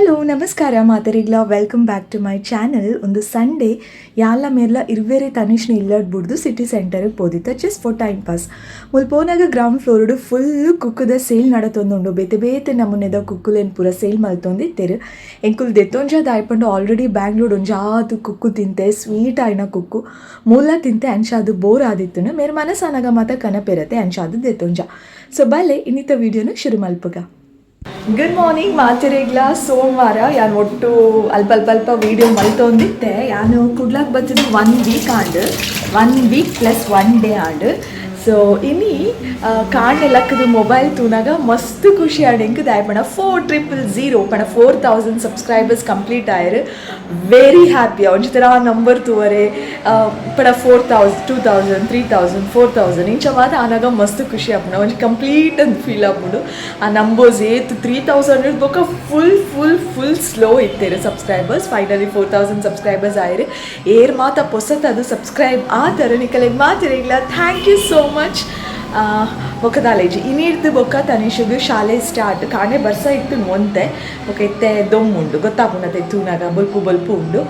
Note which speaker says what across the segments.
Speaker 1: Hello ನಮಸ್ಕಾರ ಮಾತೆರೆಗ್ಲ, welcome back to my channel. ಒಂದು ಸಂಡೇ ಯಾಲ ಮೇರ್ಲ ಇರ್ವೇರೆ ತನಿಷ್ನ ಇಲ್ಲಡ್ ಬುಡ್ದು ಸಿಟಿ ಸೆಂಟರ್ಗೆ ಪೋದಿತ್ತ, ಜಸ್ಟ್ ಫಾರ್ ಟೈಮ್ ಪಾಸ್. ಮುಲ್ ಪೋನಾಗ ಗ್ರೌಂಡ್ ಫ್ಲೋರ್ಡು ಫುಲ್ ಕುಕ್ಕುದ ಸೇಲ್ ನಡತೊಂದುಂಡು. ಬೇತೆ ಬೇತೆ ನಮೂನೆದ ಕುಕ್ಕುಲೆನ್ ಪೂರ ಸೇಲ್ ಮಲ್ತೊಂದಿತ್ತೆರ್. ಎಂಕುಲು ದೆತ್ತೊಂಜ ದಾಯ್ಪಂಡ ಆಲ್ರೆಡಿ ಬ್ಯಾಂಗ್ಳೂರ್ ಒಂಜಾತ್ ಕುಕ್ಕು ತಿಂತೆ, ಸ್ವೀಟ್ ಆಯಿನ ಕುಕ್ಕು ಮೂಲ ತಿಂತೆ. ಅಂಚಾದ್ ಬೋರ್ ಆದಿತ್ತುಂಡು. ಮೇರ್ ಮನಸಾನಗ ಮಾತ ಕನಪೆರತೆ, ಅಂಚಾದ್ ದೆತ್ತೊಂಜ. ಸೊ ಬಲೆ, ಇನ್ನಿತ ವಿಡಿಯೋನು ಶುರು ಮಲ್ಪುಗ. Good morning ಮಾತೆರೆಗ್ಲ. ಸೋಮವಾರ. ಯಾನ್ ಒಟ್ಟು ಅಲ್ಪ ಅಲ್ಪ ಅಲ್ಪ ವೀಡಿಯೋ ಮಲ್ತೊಂದಿತ್ತೆ. ಯಾನು ಕುಡ್ಲಾಕ್ ಬತ್ತಿದ್ದು one week and, 1 week plus 1 day and. So ಇನಿ ಕಾಂಡೆ ಲಕ್ಕದ ಮೊಬೈಲ್ ತೂನಾಗ ಮಸ್ತ್ ಖುಷಿ ಆಂಡ್ ಎಂಕ್. ದಾಯೆ 4000 ಪಂಡ 4000 ಸಬ್ಸ್ಕ್ರೈಬರ್ಸ್ ಕಂಪ್ಲೀಟ್ ಆಯೆರ್. Very happy. ಒಂಜಿ ಥರ ನಂಬರ್ ತೂವರೆ ಪಂಡ 4000, 2000, 3000, 4000 ಇಂಚ ಮಾತ ಆನಾಗ ಮಸ್ತ್ ಖುಷಿ ಆಪುಂಡು. ಒಂಜಿ ಕಂಪ್ಲೀಟ್ ಅಂತ ಫೀಲ್ ಆಪುಂಡು. ಆ ನಂಬರ್ಸ್ ಏತ್ 3000 ಬೊಕ್ಕ ಫುಲ್ ಫುಲ್ ಫುಲ್ ಸ್ಲೋ ಇತ್ತೇರು ಸಬ್ಸ್ಕ್ರೈಬರ್ಸ್. ಫೈನಲಿ 4000 ಸಬ್ಸ್ಕ್ರೈಬರ್ಸ್ ಆಯ್ರಿ. ಏರ್ ಮಾತ ಪೊಸತ್ ಅದು ಸಬ್ಸ್ಕ್ರೈಬ್ ಆತರ ನಿಕಲೆಗ್ ಮಾತೆರೆಗ್ಲ thank you so much. ಬೊಕ್ಕ ದಾಲೇಜಿ ಇನ್ನಿರ್ದು ಬೊಕ್ಕ ತನಿಷಗ್ ಶಾಲೆ ಸ್ಟಾರ್ಟ್. ಕಾಣೆ ಬರ್ಸ ಇತ್ತು ಒಂತೆ, ಬೊಕ್ಕ ಇತ್ತೆ ದೊಮ್ಮುಂಡು. ಗೊತ್ತಾಪುಂಡತೆ ತೂನಾಗ ಬೊಲ್ಪು ಬೊಲ್ಪು ಉಂಡು.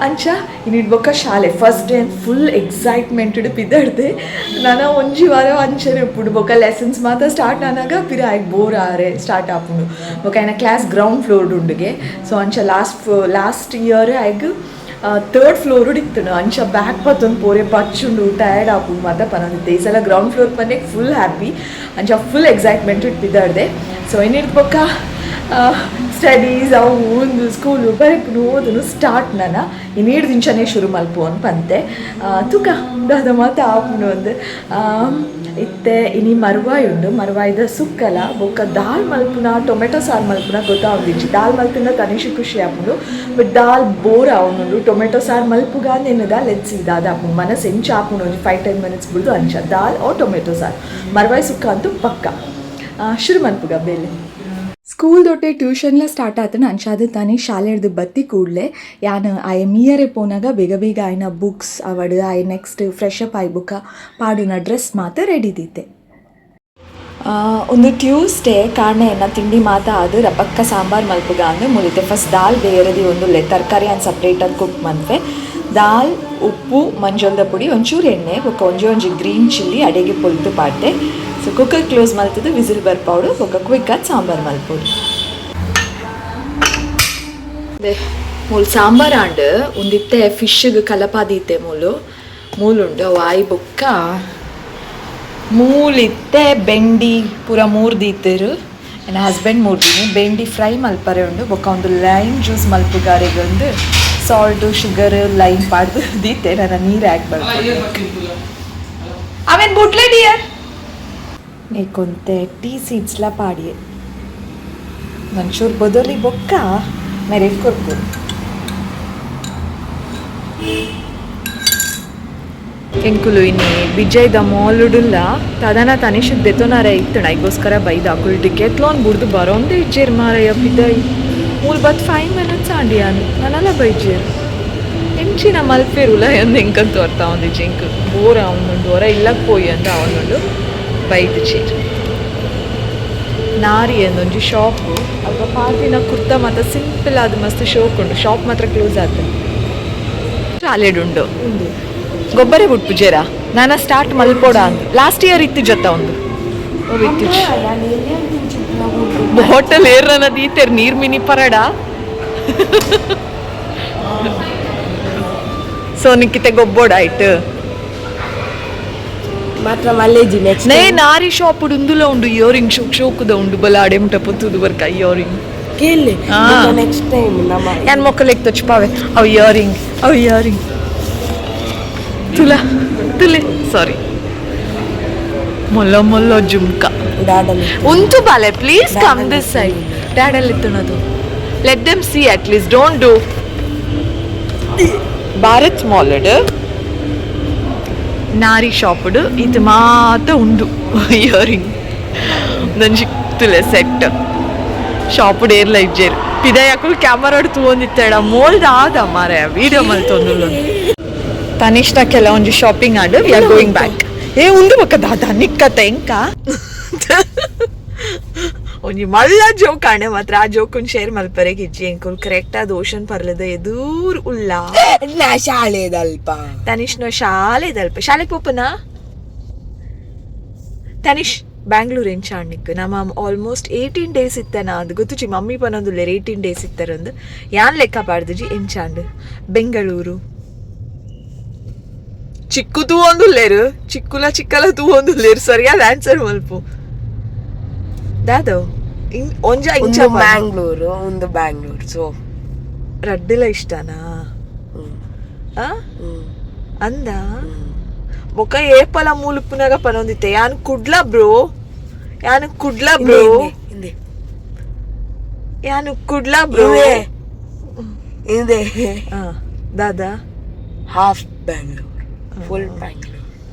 Speaker 1: ಅಂಚ ಇನ್ನಿಡ್ ಬೊಕ್ಕ ಶಾಲೆ ಫಸ್ಟ್ ಡೇ ಫುಲ್ ಎಕ್ಸೈಟ್ಮೆಂಟ್ ಪಿದಡ್ದೆ. ನನ ಒಂಜಿ ವಾರ ಅಂಚನೆ ಉಪ್ಪುಂಡು. ಬೊಕ್ಕ ಲೆಸನ್ಸ್ ಮಾತ ಸ್ಟಾರ್ಟ್ ಆನಾಗ ಪಿರ ಆಯ್ಕ್ ಬೋರ್ ಆರೆ ಸ್ಟಾರ್ಟ್ ಆಪುಂಡು. ಬೊಕ್ಕ ಆಯ್ನ ಕ್ಲಾಸ್ ಗ್ರೌಂಡ್ ಫ್ಲೋರ್ ಉಂಡುಗೆ. ಸೊ ಅಂಚ ಲಾಸ್ಟ್ ಲಾಸ್ಟ್ ಇಯರ್ ಆಯ್ಗ್ ಥರ್ಡ್ ಫ್ಲೋರ್ ಇತ್ತು. ಅಂಚ ಬ್ಯಾಕ್ ಪತ್ತೊಂದು ಪೋರೆ ಪಚ್ಚುಂಡು, ಟಯರ್ಡ್ ಆಪುಂಡು ಮಾತ ಪನೊಂದಿತ್ತೆ. ಈ ಸಲ ಗ್ರೌಂಡ್ ಫ್ಲೋರ್ ಪನ್ನೆಗ್ ಫುಲ್ ಹ್ಯಾಪಿ. ಅಂಚ ಫುಲ್ ಎಕ್ಸೈಟ್ಮೆಂಟ್ ಇಟ್ಟಿದ್ದಾಡ್ದೆ. ಸೊ ಇನ್ನಿಡ್ದು ಬೊಕ್ಕ ಸ್ಟಡೀಸ್ ಅವು ಒಂದು ಸ್ಕೂಲು ಬರೆಪುನು ಓದುನು ಸ್ಟಾರ್ಟ್. ನನ ಇನ್ನೀಡ್ದು ಇಂಚನೆ ಶುರು ಮಲ್ಪು ಅನ್ ಪಂತೆ. ತುಕ ದಾದ ಮಾತ ಆಪುಂಡು. ಒಂದು ಇತ್ತೆ ಇನಿ ಮರ್ವಾಯಿ ಉಂಡು. ಮರ್ವಾಯಿದ ಸುಕ್ಕಲ ಬೊಕ್ಕ ದಾಲ್ ಮಲ್ಪುನ ಟೊಮೆಟೊ ಸಾರು ಮಲ್ಪುನ ಗೊತ್ತಾವೊಂದಿಜ್ಜಿ. ದಾಲ್ ಮಲ್ತಿನ ತನಿಷ್ ಖುಷಿ ಆಪುಂಡು, ಬಟ್ ದಾಲ್ ಬೋರ್ ಆವೊಂದುಂಡು. ಟೊಮೆಟೊ ಸಾರು ಮಲ್ಪುಗ ನೆನ್ನುದ. Let's see ದಾದ ಆಪುಂಡು, ಮನಸ್ಸು ಎಂಚ ಆಪುಂಡು. ಒಂಜಿ 5-10 ಮಿನಿಟ್ಸ್ ಬಿಡ್ದು ಅಂಚ ದಾಲ್ ಓ ಟೊಮೆಟೊ ಸಾರು. ಮರ್ವಾಯಿ ಸುಕ್ಕ ಅಂತೂ ಪಕ್ಕ. ಶುರು ಮಲ್ಪುಗ ಬೇಲೆ. ಸ್ಕೂಲ್ ದೊಟ್ಟೆ ಟ್ಯೂಷನ್ಲ ಸ್ಟಾರ್ಟ್ ಆತನ. ಅಂಚಾದ ತಾನೇ ಶಾಲೆಡ್ದು ಬತ್ತಿ ಕೂಡಲೇ ಯಾನ್ ಆಯೆ ಮೀಯರೆ ಪೋನಾಗ ಬೇಗ ಬೇಗ ಆಯ್ನ ಬುಕ್ಸ್ ಅವಡು ಆಯ್ ನೆಕ್ಸ್ಟ್ ಫ್ರೆಶ್ ಅಪ್ ಆಯ್ ಬುಕ್ಕ ಪಾಡುನ ಡ್ರೆಸ್ ಮಾತ ರೆಡಿ ದೀತೆ. ಒಂದು ಟ್ಯೂಸ್ಡೇ ಕಾರಣೆ ಎನ್ನ ತಿಂಡಿ ಮಾತ ಅದು ರಪಕ್ಕ ಸಾಂಬಾರ್ ಮಲ್ಪುಗ ಅಂದು ಮುಲಿತೆ. ಫಸ್ಟ್ ದಾಲ್ ಬೇಯರದಿ ಒಂದು ತರಕಾರಿ ಅನ್ ಸಪ್ರೇಟ್ ಆಗಿ ಕುಕ್ ಮನ್ಪೆ. ದಾಲ್, ಉಪ್ಪು, ಮಂಜಲ್ದ ಪುಡಿ, ಒಂಚೂರು ಎಣ್ಣೆ, ಬೊಕ್ಕ ಒಂಜಿ ಒಂಜಿ ಗ್ರೀನ್ ಚಿಲ್ಲಿ ಅಡೆಗೆ ಪೊಲ್ತು ಪಾಡ್ದೆ. ಸೊ ಕುಕ್ಕರ್ ಕ್ಲೋಸ್ ಮಲ್ತದ್ದು ವಿಸಿಲ್ ಬರ್ಪಾವಡು. ಬೊಕ್ಕ ಕ್ವಿಕ್ ಆಗಿ ಸಾಂಬಾರ್ ಮಲ್ಪೊಡು. ಮೂಲು ಸಾಂಬಾರ್ ಆಂಡ್. ಒಂದಿತ್ತೆ ಫಿಶ್ಗೆ ಕಲಪಾದಿತ್ತೆ. ಮೂಲು ಮೂಲುಂಡು. ಅವು ಆಯಿ ಬೊಕ್ಕ ಮೂಲಿತ್ತೆ ಬೆಂಡಿ ಪೂರ ಮೂರ್ದಿತ್ತೇರು. ನನ್ನ ಹಸ್ಬೆಂಡ್ ಮೂರ್ದಿನಿ. ಬೆಂಡಿ ಫ್ರೈ ಮಲ್ಪರೆ ಉಂಡು. ಬೊಕ್ಕ ಒಂದು ಲೈಮ್ ಜ್ಯೂಸ್ ಮಲ್ಪುಗಾರೆಗೆ ಒಂದು ಸಾಲ್ಟು, ಶುಗರ್, ಲೈಮ್ ಪಾಡ್ದು ದೀತೆ. ನನ್ನ ನೀರು ಹಾಕಿ ಬರ್ತೀನಿ ಅವೇನು ಬುಟ್ಲೆ ಡಿಯರ್. ನೇಕೊಂತೆ ಟೀ ಸೀಡ್ಸ್ಲ ಪಾಡಿಯೆ. ಒಂಚೂರು ಬದಲಿ ಬೊಕ್ಕ ಮೇರೆ ಕೊರ್ಪು. ಎಂಕುಲು ಇನಿ ಬಿಜಯ್ದ ಮಾಲುಡುಲ್ಲ. ತದನ ತನಿಷಕ್ ದೆತೊನಾರ ಇತ್ತಣ ಐಗೋಸ್ಕರ ಬೈದ. ಅಕುಲು ಡಿಕೆತ್ಲಾನ್ ಬುಡ್ದು ಬರೋಂದೇ ಇಜ್ಜೇರ್ ಮಾರಯ್ಯ. ಪಿದೈ ಮೂಲು ಬತ್ 5 ಮಿನಿಟ್ಸ್ ಆಂಡಿ ಯಾನು ನನಲ ಬೈಜೇರ್. ಎಂಚಿನ ಮಲ್ಪೇರುಲ ಎಂದ್ ಎಂಕಂತ ಅರ್ಥ ಆವೊಂದಿಜ್ಜಿ. ಎಂಕ್ ಬೋರ್ ಆವೊಂದುಂಡು, ಹೊರ ಇಲ್ಲಕ್ ಪೋಯಿ ಅಂದ ಆವೊಂದುಂಡು. ಬೈದು ಚೀರ್. ನಾರಿ ಒಂಜಿ ಶಾಪು. ಅಲ್ಪ ಪಾರ್ದಿನ ಕುರ್ತಾ ಮಾತ ಸಿಂಪಲ್ ಆದ್ ಮಸ್ತ್ ಶೋಕ್ ಉಂಡು. ಶಾಪ್ ಮಾತ್ರ ಕ್ಲೋಸ್ ಆತ. ಶಾಲೆಡ್ ಉಂಡು. ಗೊಬ್ಬರ ಬುಟ್ಪುಜೇರ ನಾನ ಸ್ಟಾರ್ಟ್ ಮಲ್ಪೋಡ ಅಂದ್. ಲಾಸ್ಟ್ ಇಯರ್ ಇತ್ತು ಜೊತ ಒಂದು ಇತ್ತು. ಬಾಟಲ್ ಏರ್ರನ ದೀತೆರ್ ನೀರ್ ಮಿನಿ ಪರಡ. ಸೊ ನಿಕ್ಕಿತೆ ಗೊಬ್ಬೋಡ ಆಯ್ತು.
Speaker 2: ಮಾತ್ರ ಮಲ್ಲೇಜಿ ನೆಕ್ಸ್ಟ್.
Speaker 1: ನೇ ನಾರಿ ಶಾಪ್ ಉಂದುಲ ಉಂಡು. ಇಯರಿಂಗ್ ಶೋಕ್ ಶೋಕುದ ಉಂಡು. ಬಲ ಅಡೆ ಮುಟ ಪೊತ್ತುದು ಬರ್ಕ ಇಯರಿಂಗ್.
Speaker 2: ಕೇಳಿ.
Speaker 1: ಆ.
Speaker 2: ನೆಕ್ಸ್ಟ್ ಟೈಮ್ ನಮ್ಮ
Speaker 1: ಯಾನ್ ಮೊಕ್ಕಲೆಗ್ ತೊಚ್ಪಾವೆ ಅವು ಇಯರಿಂಗ್, ಅವು ಇಯರಿಂಗ್. ತುಲಾ ತುಲೆ, ಸಾರಿ, ಮೊಲ್ಲ ಮೊಲ್ಲ ಜುಮ್ಕ.
Speaker 2: ದಾಡಲಿ.
Speaker 1: ಉಂತು ಬಾಲೆ, ಪ್ಲೀಸ್ ಕಮ್ this side. ಡ್ಯಾಡಲ್ಲಿ ಇತ್ತುನದು. Let them see at least, don't do. Bharat ಮಾಲ್ಡ್ ನಾರಿ ಶಾಪ್ಡ್ ಇದು ಮಾತ ಉಂಡು. ಇಯರಿಂಗ್ ನಂಜಿ ತುಲೆ ಸೆಟ್. ಶಾಪ್ಡ್ ಏರ್ಲ ಇಜ್ಜೇರ್. ಪಿದಯಕುಲ್ ಕ್ಯಾಮರಾಡ್ ತೂವೊಂದಿತ್ತೇಡ. ಮೋಲ್ದ ಆದ ಮಾರೆ ವಿಡಿಯೋ ಮಲ್ತೊಂದುಲ್ಲ. ತನಿಷ್ನ ಕೆಲವೊಂಜಿ shopping and we are going back. ಏ ಉಂದು ಬೊಕ್ಕ ದಾದ ನಿಕ್ಕತ್ತ ಎಂಕ. ಒಂಜಿ ಮಲ್ಲ ಜೋಕ್ ಆಂಡೆ ಮಾತ್ರ ಆ ಜೋಕುನ್ ಶೇರ್ ಮಲ್ಪರೆಗ್ ಇಜ್ಜಿ. ಎಂಕುಲು ಕರೆಕ್ಟ್ ಆದ್ ಓಷನ್ ಪರ್ಲದ ಎದೂರ್ ಉಲ್ಲ.
Speaker 2: ನಾ ಶಾಲೆದಲ್ಪ.
Speaker 1: ತನಿಷ್ನ ಶಾಲೆದಲ್ಪ. ಶಾಲೆಗ್ ಪೋಪುನಾ ತನಿಷ್? ಬ್ಯಾಂಗ್ಳೂರ್ ಎಂಚ ಆಂಡ್? ನಮ್ಮ ಆಲ್ಮೋಸ್ಟ್ 18 ಡೇಸ್ ಇತ್ತನ ಅದು ಗೊತ್ತುಜಿ. Mummy ಪನೊಂದುಲ್ಲೆರ್ 18 days ಇತ್ತರಂದು. ಯಾನ್ ಲೆಕ್ಕ ಪಾಡ್ದುಜಿ. ಎಂಚಾಂಡ್ ಬೆಂಗಳೂರು? ಚಿಕ್ಕು ತೂವೊಂದುಲ್ಲೆರ್. ಚಿಕ್ಕುಲ ಚಿಕ್ಕಲ ತೂವೊಂದುಲ್ಲೆರ್. ಸರಿಯಾದ ಆನ್ಸರ್ ಮಲ್ಪು ದಾದವ್ ಒಂಜ ಇಂಚ.
Speaker 2: ಒಂದು ಮ್ಯಾಂಗ್ಳೂರು, ಒಂದು ಬ್ಯಾಂಗ್ಳೂರ್, ಸೊ
Speaker 1: ರಡ್ಡುಲ ಇಷ್ಟನಾ? ಆ ಅಂದ ಬೊಕ ಏಪಲ ಮೂಲುಪ್ಪುನಗ ಪನೊಂದಿತ್ತೆ, ಯಾನ್ ಕುಡ್ಲ ಬ್ರೋ, ಯಾನ್ ಕುಡ್ಲ ಬ್ರೋ, ಯಾನ್ ಕುಡ್ಲ ಬ್ರೋ.
Speaker 2: ಇದೆ.
Speaker 1: ದಾದಾ?
Speaker 2: Half Bangalore, full Bangalore.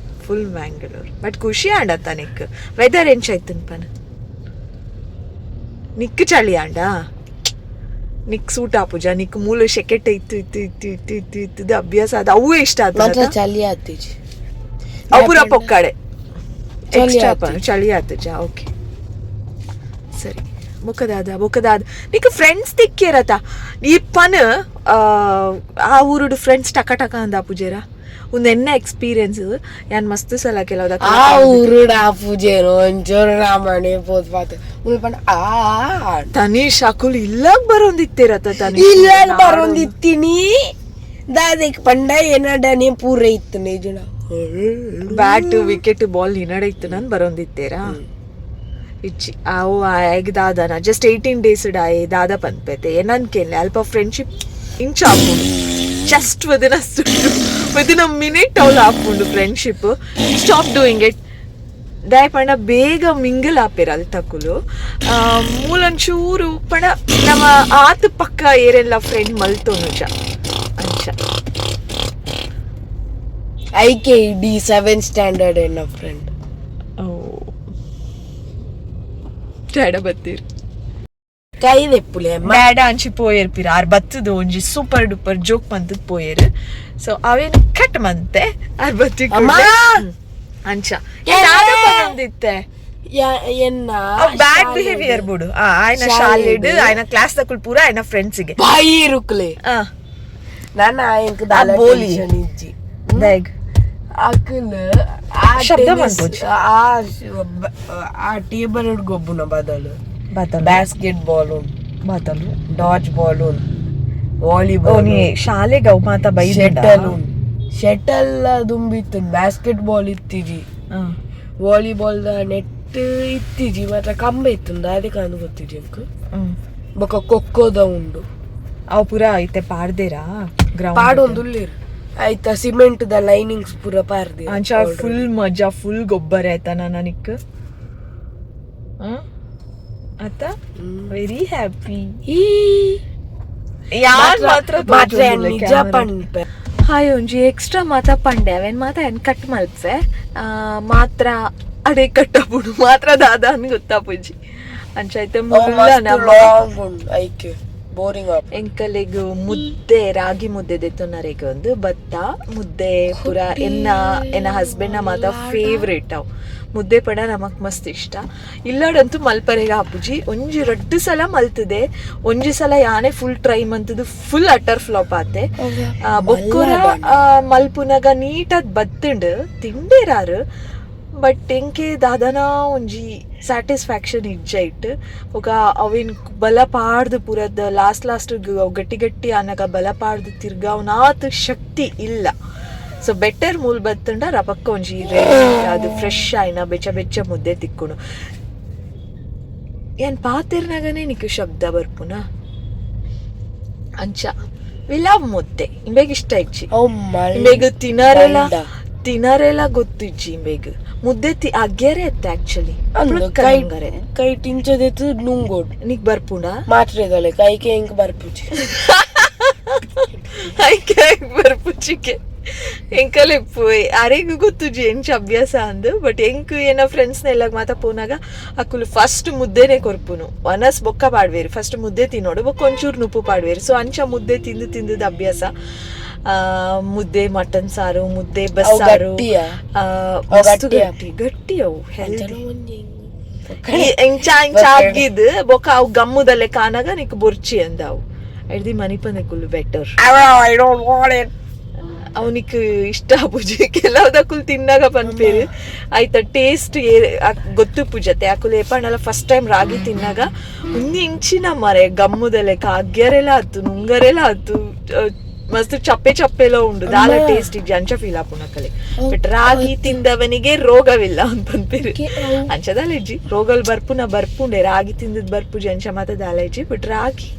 Speaker 1: Full Mangalore, but ಖುಷಿ ಆಂಡತ್ತ ನಿಕ್? ವೆದರ್ ಎಂಚಾಯ್ತು ಪನ ನಿಕ್? ಚಳಿ ಆಂಡ? ನಿಕ್ ಸೂಟ್ ಆಪುಜ? ನಿಕ್ ಮೂಲ ಶೆಕೆಟ್ ಇತ್ತು ಇತ್ತು ಇತ್ತು ಇತ್ತು ಇತ್ತು ಇತ್ತದ ಅಭ್ಯಾಸ ಅದು ಅವು ಇಷ್ಟ
Speaker 2: ಮಾತ್ರ.
Speaker 1: ಆತ.
Speaker 2: ಚಳಿ ಆತಿಜಿ.
Speaker 1: ಅವು ಪೂರ ಪೊಕ್ಕಾಡೆ.
Speaker 2: ಚಳಿ
Speaker 1: ಎಕ್ಸ್ಟ್ರಾ
Speaker 2: ಆತಿಜಿ.
Speaker 1: ಚಳಿ ಆತಜ. ಓಕೆ, ಸರಿ. ಬೊಕದಾದ ಬೊಕದಾದ ನಿಕ್ ಫ್ರೆಂಡ್ಸ್ ತಿಕ್ಕೇರತ? ಈ ಪನ್ ಆ ಊರುಡು ಫ್ರೆಂಡ್ಸ್ ಟಕ ಟಕ ಅಂದ ಪೂಜೆರ ಒಂದು ಎನ್ನ ಎಕ್ಸ್ಪೀರಿಯನ್ಸ್. ಯಾನ್ ಮಸ್ತ್ ಸಲ ಕೆಲವು
Speaker 2: ಆ ಊರುಡ ಆ ಪೂಜೆರು ಒಂಚೂರು ರಾಮಣೆ ಪೋದ್ ಪಾತ ಮುಲ್ಪ ಆ
Speaker 1: ತನೀಶ್, ಅಕುಲು ಇಲ್ಲಾಗ ಬರೋಂದಿತ್ತೇರತ ತನೀಶ್?
Speaker 2: ಇಲ್ಲ, ಬರೋಂದಿತ್ತೀನಿ. ದಾದೆಕ್ ಪಂಡ ಏನಡನೆ ಪೂರ ಇತ್ತು ನಿಜನ.
Speaker 1: Bat, wicket, ball ನಿನಡೆ ಇತ್ತು. ನಾನು ಬರೋಂದಿತ್ತೇರಾ ಇಜ್ಜಿ? ಅವು ಆಯಗ್ ದಾದನ ಜಸ್ಟ್ 18 ಡೇಸ್ ಡಾಯೆ ದಾದ ಪನ್ಪೆತೆ ಏನನ್ ಕೇನ್ಲೆ. ಅಲ್ಪ ಫ್ರೆಂಡ್ಶಿಪ್ ಇಂಚ ಆಪುಂಡು. Just within a minute ಅವ್ಲು ಆಪುಂಡು friendship. Stop doing it. ದಾಯೆ ಪಂಡ ಬೇಗ ಮಿಂಗಲ್ ಆಪೆರ್ ಅಲ್ತಕುಲು. ಮೂಲೊಂಚೂರು ಪಂಡ ನಮ್ಮ ಆತ್ ಪಕ್ಕ ಏರೆಲ್ಲ ಫ್ರೆಂಡ್ ಮಲ್ತೊನುಜ ಅಂಚ.
Speaker 2: I K D seven standard ಎನ್ನ ಫ್ರೆಂಡ್.
Speaker 1: ಡ್ಯಾಡ ಬತ್ತೀರ್?
Speaker 2: ಕೈ ದೆಪ್ಪುಲೆ.
Speaker 1: ಡ್ಯಾಡ ಅಂಚಿ ಪೋಯೆರ್ ಪಿರ. ಆರ್ ಬತ್ತದು ಒಂಜಿ super duper joke ಮಂತದ್ ಪೋಯೆರ್. ಸೊ ಅವೇನು ಕಟ್ ಮಂತೆ ಆರ್ ಬತ್ತಿ.
Speaker 2: ಅಮ್ಮ!
Speaker 1: ಅಂಚ ದಾದ ಪನೊಂದಿತ್ತೆ?
Speaker 2: ಎನ್ನ
Speaker 1: ಬ್ಯಾಡ್ ಬಿಹೇವಿಯರ್ ಬಿಡು. ಆಯ್ನ ಶಾಲೆಡ್ ಆಯ್ನ ಕ್ಲಾಸ್ ದಕುಲ್ ಪೂರ ಆಯ್ನ ಫ್ರೆಂಡ್ಸ್ ಗೆ
Speaker 2: ಬಾಯಿ ರುಕ್ಲೆ. ನಾನು ಎಂಕ್ ದಾಲ
Speaker 1: ಬೋಲಿ.
Speaker 2: ಟೆನ್ಷನ್ ಇಜ್ಜಿ.
Speaker 1: ದಾಗ್
Speaker 2: ಅಕುಲ್ ಆ
Speaker 1: ಶಬ್ದ
Speaker 2: tennis-
Speaker 1: ಮಲ್ಪೊಚ್ಚಿ.
Speaker 2: ಆ ಟೇಬಲ್ ಗೊಬ್ಬುನ ಬದಲು
Speaker 1: ಬದಲು
Speaker 2: ಬ್ಯಾಸ್ಕೆಟ್ ಬಾಲ್ ಉಂಡು,
Speaker 1: ಬದಲು
Speaker 2: ಡಾಜ್ ಬಾಲ್ ಉಂಡು,
Speaker 1: ಓ
Speaker 2: ವಾಲಿಬಾಲ್,
Speaker 1: ನೀ ಶಾಲೆಗೆ ಅವು ಮಾತ ಬೈದ?
Speaker 2: ಶಟಲ್ ಉಂಡು. ಶಟಲ್ ದುಂಬಿತ್ತು, ಬ್ಯಾಸ್ಕೆಟ್ ಬಾಲ್ ಇತ್ತಿಜಿ. Volleyball the net ಇತ್ತಿಜಿ, ಮಾತ್ರ ಕಂಬ ಇತ್ತು. ಅದಕ್ಕೆ ಅಂದ್ ಗೊತ್ತಿಜಿ ಎಂಕ್. ಬೊಕ ಖೋಖೋದ ಉಂಡು.
Speaker 1: ಅವು ಪೂರ ಐತೆ ಪಾಡ್ದೇರಾ ಗ್ರೌಂಡ್?
Speaker 2: ಪಾಡೊಂದು ಉಲ್ಲೇರು. ಆಯ್ತಾ, cement the linings ಪೂರ ಪಾರ್ದೆ.
Speaker 1: ಅಂಚ ಫುಲ್ ಮಜಾ, ಫುಲ್ ಗೊಬ್ಬರ ಆಯ್ತಾ ನನಕ್ ಆತ. ವೆರಿ ಹ್ಯಾಪಿ ಯಾರ್ ಮಾತ್ರ.
Speaker 2: ಮಾತ್ರ ನಿಜ ಪನ್ಪೆ.
Speaker 1: ಹಾಯ್, ಒಂಜಿ ಎಕ್ಸ್ಟ್ರಾ ಮಾತ ಪಂಡೆ. ಅವೇನ್ ಮಾತ ಏನ್ ಕಟ್ ಮಲ್ಪೆ ಮಾತ್ರ ಅಡೆ ಕಟ್ಟಪುಡು ಮಾತ್ರ ದಾದ ಅನ್ ಗೊತ್ತಾಪುಜಿ. ಅಂಚ ಐತೆ ಮುಲ್ಲ ನಮ್ಮ
Speaker 2: ಲಾಂಗ್ ಉಂಡು, ಐಕೆ ಬೋರಿಂಗ್ ಆಪ್.
Speaker 1: ಎಂಕಲೆಗ್ ಮುದ್ದೆ, ರಾಗಿ ಮುದ್ದೆ ದೆತ್ತೊನರೆಗ್ ಒಂದು ಭತ್ತ ಮುದ್ದೆ ಪೂರ ಎನ್ನ ಎನ್ನ ಹಸ್ಬೆಂಡ್ ಮಾತ ಫೇವ್ರೇಟ್ ಅವು. ಮುದ್ದೆ ಪಡ ನಮಕ್ ಮಸ್ತ್ ಇಷ್ಟ. ಇಲ್ಲಡಂತೂ ಮಲ್ಪರೆಗ್ ಆಪುಜಿ. ಒಂಜಿ ರಡ್ಡು ಸಲ ಮಲ್ತದೆ. ಒಂಜಿ ಸಲ ಯಾನೆ ಫುಲ್ ಟ್ರೈ ಮಂತದು full utter flap ಆತೆ. ಬೊಕ್ಕೊರ ಮಲ್ಪುನಗ ನೀಟಾದ್ ಬತ್ತುಂಡು, ತಿಂಡೇರಾರು. ಬಟ್ ಎಂಕೆ ದಾದನ ಒಂಜಿ ಸ್ಯಾಟಿಸ್ಫ್ಯಾಕ್ಷನ್ ಇಜ್ಜ ಇಟ್ಟು. ಬೊಕ ಅವೇನ್ ಬಲ ಪಾಡ್ದು ಪೂರದ ಲಾಸ್ಟ್ ಲಾಸ್ಟ್ ಗಟ್ಟಿ ಗಟ್ಟಿ ಆನಗ ಬಲ ಪಾಡ್ದು ತಿರ್ಗಾವನಾತ್ ಶಕ್ತಿ ಇಲ್ಲ. ಸೊ ಬೆಟರ್ ಮೂಲ್ ಬತ್ತುಂಡ ರಪಕ್ಕ ಒಂಜಿ ರೆಡಿ ಅದು ಫ್ರೆಶ್ ಆಯ್ನ ಬೆಚ್ಚ ಬೆಚ್ಚ ಮುದ್ದೆ ತಿಕ್ಕುನು. ಏನ್ ಪಾತೆರ್ನಗನೇ ನಿಕ್ ಶಬ್ದ ಬರ್ಪುನ? ಅಂಚ we love ಮುದ್ದೆ. ಇಂಬೆಗ್ ಇಷ್ಟ ಇಜ್ಜಿ.
Speaker 2: ಅವು
Speaker 1: ಇಂಬೆಗ್ ತಿನರೆಲ ತಿನರೆಲ ಗೊತ್ತಿಜ್ಜಿ. ಇಂಬೆಗ್ ಮುದ್ದೆ ತಿ ಅಗ್ಗೆರೆ ಅತ್ತೆ ಆಕ್ಚುಲಿ.
Speaker 2: ಕೈ ಕೈ ಟಿಂಚದೆತ್ತು ನುಂಗೋಡು.
Speaker 1: ನಿಕ್ ಬರ್ಪುಂಡ?
Speaker 2: ಮಾತ್ರೆದಲೆ ಕೈಕೆ ಎಂಕ್ ಬರ್ಪುಜಿ.
Speaker 1: ಐಕೆ ಬರ್ಪುಚಿಕೆ ಎಂಕಲೆಪ್ಪು ಅರೆಗ್ ಗೊತ್ತುಜಿ ಎಂಚ ಅಭ್ಯಾಸ ಅಂದ್. ಬಟ್ ಎಂಕ್ ಏನ ಫ್ರೆಂಡ್ಸ್ ಎಲ್ಲ ಮಾತ ಪೋನಾಗ ಅಕುಲು ಫಸ್ಟ್ ಮುದ್ದೆನೆ ಕೊರ್ಪುನು. ವನಸ್ ಬೊಕ್ಕ ಪಾಡ್ವೇರು. ಫಸ್ಟ್ ಮುದ್ದೆ ತಿನ್ನೋಡು, ಬೊಕ್ಕ ಒಂಚೂರು ನುಪ್ಪು ಪಾಡ್ವೇರು. ಸೊ ಅಂಚ ಮುದ್ದೆ ತಿಂದು ತಿಂದದ ಅಭ್ಯಾಸ. ಮುದ್ದೆ, ಮಟನ್ ಸಾರು, ಮುದ್ದೆ, ಬಸ್ಸಾರು.
Speaker 2: ಗಟ್ಟಿಯಾ?
Speaker 1: ಮಸ್ತ್.
Speaker 2: ಗಟ್ಟಿಯಾ?
Speaker 1: ಗಟ್ಟಿ ಗಟ್ಟಿ ಅವು, ಹೆಲ್ದಿ.
Speaker 2: ಅಂಚನ ಒಂಜಿ
Speaker 1: ಇಂಚ ಇಂಚ ಆಗಿದ್ ಬೊಕ ಅವು ಗಮ್ಮುದಲ್ಲೇ ಕಾನಾಗ ನಿಕ್ ಬೊರ್ಚಿ ಅಂದಾವು. ಎಡ್ದಿ ಮನಿಪಂದೆ Kullu better.
Speaker 2: I don't want it.
Speaker 1: ಅವನಿಕ್ ಇಷ್ಟ ಆಪುಜಿ. ಕೆಲವುದಕುಲು ತಿನ್ನಾಗ ಪನ್ಪೇರು ಆಯ್ತ ಟೇಸ್ಟ್ ಗೊತ್ತು ಪೂಜತೆ. ಅಕುಲು ಏಪಂಡಲ ಫಸ್ಟ್ ಟೈಮ್ ರಾಗಿ ತಿನ್ನಾಗ ಉಂದು ಇಂಚಿನ ಮರೆ ಗಮ್ಮುದ ಲೆಕ್ಕ ಅಗ್ಯರೆಲ ಆತು ನುಂಗರೆಲ ಆತು ಮಸ್ತ್ ಚಪ್ಪೆ ಚಪ್ಪೆಲ ಉಂಡು ದಾಲ ಟೇಸ್ಟ್ ಇಜ್ಜಿ ಅಂಚ ಫೀಲ್ ಆಪುನಕಲೆ. ಬಟ್ ರಾಗಿ ತಿಂದವನಿಗೆ ರೋಗವಿಲ್ಲ ಅಂತ ಪನ್ಪೇರು. ಅಂಚ ದಾಲ ಇಜ್ಜಿ, ರೋಗಲ್ ಬರ್ಪುನ ಬರ್ಪುಂಡೆ, ರಾಗಿ ತಿಂದದ್ ಬರ್ಪುಜಿ ಅಂಚ ಮಾತ ದಾಲ ಇಜ್ಜಿ. ಬಟ್ ರಾಗಿ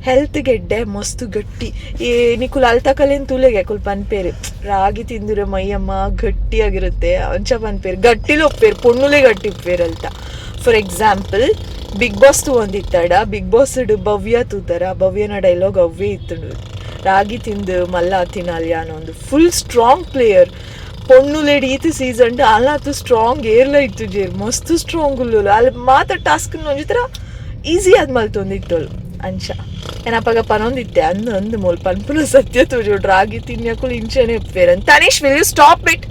Speaker 1: ಹೆಲ್ತ್ ಗೆಡ್ಡೆ ಮಸ್ತ್ ಗಟ್ಟಿ. ಈ ನಿಕುಲ್ ಅಲ್ತಕಲೇನ್ ತುಲೆಗೆ ಅಕುಲ್ ಪನ್ಪೇರು ರಾಗಿ ತಿಂದಿರೋ ಮೈಯಮ್ಮ ಗಟ್ಟಿಯಾಗಿರುತ್ತೆ ಅಂಚ ಪನ್ಪೇರು. ಗಟ್ಟಿಲು ಒಪ್ಪೇರು, ಪೊಣ್ಣುಲೆ ಗಟ್ಟಿ ಉಪ್ಪೇರು ಅಲ್ತ. For example big boss ತೂವೊಂದಿತ್ತಡ, big boss ಭವ್ಯ ತೂತಾರ, ಭವ್ಯನ ಡೈಲಾಗ್ ಅವ್ವೇ ಇತ್ತು, ರಾಗಿ ತಿಂದು ಮಲ್ಲ ತಿನ್ನಲ್ಯ ಅನ್ನೋ ಒಂದು full strong player. ಪೊಣ್ಣುಲೆಡ್ ಈತ್ ಸೀಸನ್ ಅಲ್ಲಾತು ಸ್ಟ್ರಾಂಗ್ ಏರ್ಲ ಇತ್ತು ಜೇರ್, ಮಸ್ತ್ ಸ್ಟ್ರಾಂಗ್ ಉಲ್ಲುಲು. ಅಲ್ಲಿ ಮಾತ ಟಾಸ್ಕ್ ಒಂಜಿ ಥರ ಈಸಿ ಆದ್ ಮಲ್ತೊಂದಿತ್ತೋಳು ಅಂಚ. ಏನಪ್ಪಗ ಪನೊಂದಿತ್ತೆ ಅಂದು ಅಂದು ಮೋಲ್ ಪನ್ಪುನ ಸತ್ಯ ತೋಜೋಡು, ರಾಗಿ ತಿನ್ಯಕುಲು ಇಂಚನೆ ಉಪ್ಪೇರ್. Tanish, will you stop it?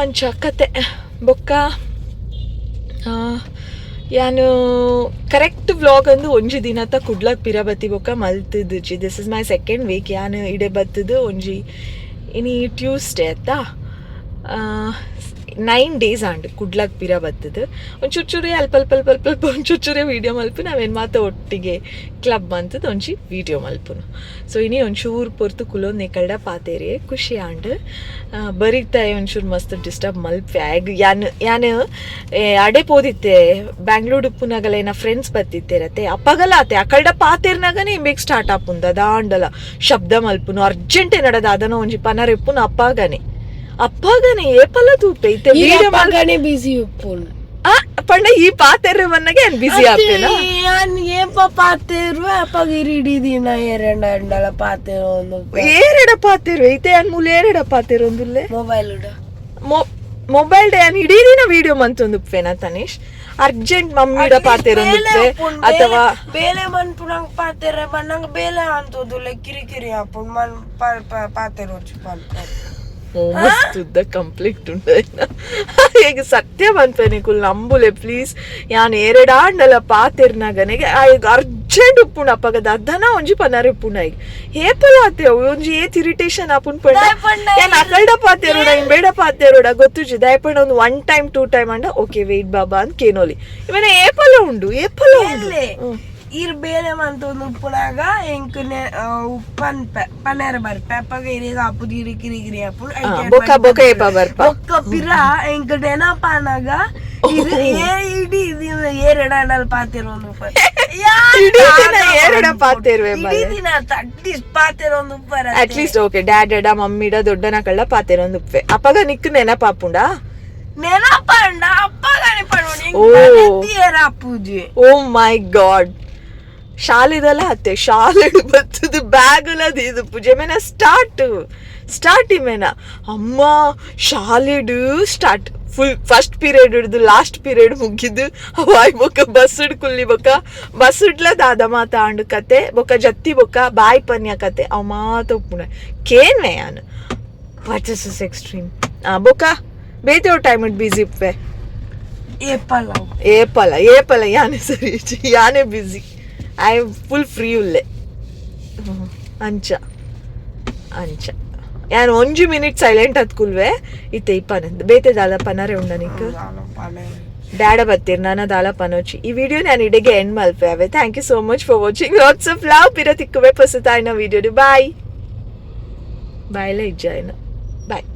Speaker 1: ಅಂಚ ಕತೆ. ಬೊಕ್ಕ ಯಾನು ಕರೆಕ್ಟ್ ವ್ಲಾಗ್ ಅಂದು ಒಂಜಿ ದಿನತ ಕುಡ್ಲಕ್ ಪಿರ ಬತ್ತಿ ಬೊಕ್ಕ ಮಲ್ತುದುಜಿ. This is my second week. ಯಾನು ಇಡೆ ಬತ್ತದು ಒಂಜಿ ಇನಿ ಟ್ಯೂಸ್ಡೇ ಅತ್ತಾ, 9 ಡೇಸ್ ಆಂಡ್ ಕುಡ್ಲಕ್ ಪಿರ ಬತ್ತದು. ಒಂಚೂರು ಚೂರೇ ಅಲ್ಪ ಅಲ್ಪ ಅಲ್ಪ ಅಲ್ಪ ಅಲ್ಪ ಒಂಚೂರು ಚೂರೇ ವೀಡಿಯೋ ಮಲ್ಪು, ನಾವೇನು ಮಾತ ಒಟ್ಟಿಗೆ ಕ್ಲಬ್ ಮಂತದ ಒಂಜಿ ವೀಡಿಯೋ ಮಲ್ಪುನು. ಸೊ ಇನಿ ಒಂಚೂರು ಪೊರ್ತು ಕುಲೊಂದು ನಿಕಲ್ಡ ಪಾತೇರಿ ಖುಷಿ ಆಂಡ್. ಬರಿತಾಯ ಒಂಚೂರು ಮಸ್ತ್ ಡಿಸ್ಟರ್ಬ್ ಮಲ್ಪೆ. ಆಗ ಯಾನ್ ಯಾನ್ ಅಡೆ ಪೋದಿತ್ತೆ ಬ್ಯಾಂಗ್ಳೂರ್ ಉಪ್ಪುನಗಲ ಏನ ಫ್ರೆಂಡ್ಸ್ ಬತ್ತಿತ್ತೇರತ್ತೆ, ಅಪ್ಪಗಲ ಆತೆ ಅಕಲ್ಡ ಪಾತೇರ್ನಾಗನೇ ಇಂಬೇಕ್ ಸ್ಟಾರ್ಟ್ ಆಪುಂದ ದಾಂಡಲ ಶಬ್ದ ಮಲ್ಪುನು. ಅರ್ಜೆಂಟ್ ಏನಡದ ಅದನ ಒಂಜಿ ಪನರ್ ಇಪ್ಪುನು ಅಪ್ಪಾಗನೆ ಅಪ್ಪಾಗನೆ ಏಪಲ್ಲ ತೂಪೆ ಇತ್ತೆ ವೀಡಿಯೋ
Speaker 2: ಅಪ್ಪಗನೆ ಬಿಸಿ ಉಪ್ಪುನು.
Speaker 1: ಪಂಡ ಈ ಪಾತೆರ್ರೆ ಮನ್ನಗೆ ಏನ್ ಬಿಸಿ ಆಪೇನಾ?
Speaker 2: ಯಾನ್ ಏಪ ಪಾತೇರು ಅಪ್ಪಗ ಇಡೀ ದಿನ ಎರಡ ಅಂಡಲ ಪಾತೇರು ಒಂದು.
Speaker 1: ಏರೆಡ ಪಾತೆರು ಇತ್ತೆ ಯಾನ್ ಮೂಲು ಏರೆಡ ಪಾತೆರು ಒಂದುಲ್ಲೆ?
Speaker 2: Mobile
Speaker 1: mobile day ಯಾನ್ ಇಡೀ ದಿನ ವೀಡಿಯೋ ಮಂತೊಂದು ಉಪ್ಪೇನಾ ತನೀಶ್? ಅರ್ಜೆಂಟ್ ಮಮ್ಮಿಡ ಪಾತೆರು ಉಪ್ಪೆ ಅಥವಾ
Speaker 2: ಬೇಲೆ ಮನ್ಪುನಂಗ್ ಪಾತೆರೆ ಬಣ್ಣಂಗ್ ಬೇಲೆ ಅಂತೋದುಲೆ ಕಿರಿಕಿರಿ ಆಪುಂಡು ಮನ್ ಪಾತೆರು ಪನ್ಪ.
Speaker 1: ಮಸ್ತ್ ಉದ್ದ ಕಂಪ್ಲೀಟ್ ಉಂಡು. ಈಗ ಸತ್ಯ ಪನ್ಪೆ ನಿಕುಲ್ ನಂಬುಲೆ ಪ್ಲೀಸ್. ಯಾನ್ ಏರೆಡಾಂಡಲ ಪಾತೆರ್ನಾಗನೆಗೆ ಈಗ ಅರ್ಜೆಂಟ್ ಉಪ್ಪುಂಡು ಅಪ್ಪಗ ದದ್ದನ ಒಂಜಿ ಪನರ್ ಉಪ್ಪುಂಡು. ಈಗ ಏಪಲ ಆತೆ ಅವು ಒಂಜಿ ಏತ್ ಇರಿಟೇಷನ್ ಆಪುಂಡು ಪಂಡ, ಯಾನ್ ಅಕಲ್ಡ ಪಾತೆರುಡ ಬೇಡ ಪಾತೆರುಡ ಗೊತ್ತುಜಿ. ದಯಪಂಡ ಒಂದು 1 ಟೈಮ್ 2 ಟೈಮ್ ಅಂಡ ಓಕೆ ವೆಯ್ಟ್ ಬಾಬಾ ಅಂತ ಕೇನೋಲಿ. ಇವನ ಏಪಲ ಉಂಡು ಏಪಲ ಉಂಡು.
Speaker 2: ಇರ್ ಬೇಲೆ ಮಂತೊಂದು ಉಪ್ಪುನಾಗ ಎಂಕ್ ಉಪ್ಪನ್ಪೆ ಪನೇರ ಬರ್ಪೆ ಅಪ್ಪಗ ಇರಿಗ ಆಪುದು ಇರಿ ಕಿರಿ ಕಿರಿ ಆಪುಂಡು.
Speaker 1: ಬೊಕ್ಕ ಬೊಕ್ಕ ಏಪ ಬರ್ಪ?
Speaker 2: ಬೊಕ್ಕ ಪಿರ ಎಂಕ್ ನೆನಪಾನಾಗ ಇರು ಏ ಇಡೀ ದಿನ ಏರೆಡ ಪಾತೆರೊಂದು
Speaker 1: ಇಡೀ ದಿನ ಏರೆಡ ಪಾತೆರುವೆ?
Speaker 2: ಇಡೀ ದಿನ ಅಟ್ಲೀಸ್ಟ್ ಪಾತೆರೊಂದು ಉಪ್ಪರ.
Speaker 1: At least okay ಡ್ಯಾಡಡ ಮಮ್ಮಿಡ ದೊಡ್ಡನ ಕಳ್ಳ ಪಾತೆರೊಂದು ಉಪ್ಪೆ ಅಪ್ಪಗ ನಿಕ್ ನೆನಪಾಪುಂಡ?
Speaker 2: ನೆನಪಂಡ ಅಪ್ಪಗನೆ ಪಡುಂಡು.
Speaker 1: ಓ.
Speaker 2: ಅಪ್ಪುಜಿ.
Speaker 1: ಓ ಮೈ ಗಾಡ್, ಶಾಲೆದಲ್ಲ ಅತ್ತೆ ಶಾಲೆ ಬತ್ತದು ಬ್ಯಾಗ್ ಇದು ಪೂಜೆ ಮೇನ ಸ್ಟಾರ್ಟ್ ಸ್ಟಾರ್ಟ್ ಇಮೇನ ಅಮ್ಮ ಶಾಲೆಡು start full first period ಹಿಡ್ದು ಲಾಸ್ಟ್ ಪೀರಿಯಡ್ ಮುಗಿದು ಅವಾಯ್ ಬೊಕ್ಕ ಬಸ್ ಕುಲ್ಲಿ ಬೊಕ್ಕ ಬಸ್ ಇಡ್ಲ ದಾದ ಮಾತ ಆಂಡು ಕತೆ ಬೊಕ್ಕ ಜತ್ತಿ ಬೊಕ್ಕ ಬಾಯ್ ಪನ್ಯ ಕತೆ ಅವ್ ಮಾತ ಉಪ್ಪುಣ ಕೇನ್ವೆ ಯಾನು. What is is extreme. ಬೊಕ್ಕ ಬೇತೆ ಟೈಮ್ it ಬಿಸಿ ಉಪ್ಪೆ?
Speaker 2: ಏಪಲ್ಲ.
Speaker 1: ಏಪಲ ಏಪಲ ಯಾನೆ ಸರಿ ಯಾನೆ ಬಿಸಿ, I full free ಉಲ್ಲೆ. ಅಂಚ ಅಂಚ ಯಾನ್ ಒಂಜಿ ಮಿನಿಟ್ ಸೈಲೆಂಟ್ ಅತ್ಕುಲ್ವೆ ಇತ್ತೆ ಇಪ್ಪನ ಬೇತೆ ದಾಲ ಪನರೆ ಉಂಡ ನಿಕ್? ಡ್ಯಾಡ ಬತ್ತೀರ್ ನಾನ ದಾಲ ಪನೋಚಿ. ಈ ವಿಡಿಯೋ ನಾನು ಇಡೆಗೆ ಎಂಡ್ ಮಲ್ಪೆ ಅವೆ. Thank you so much for watching. Lots of love. ಪಿರ ತಿಕ್ಕುವೆ ಪೊಸತಾಯಿನ ವಿಡಿಯೋ. ಬಾಯ್ ಬಾಯ್ಲ ಇಜ್ಜಾಯ್ನ ಬಾಯ್.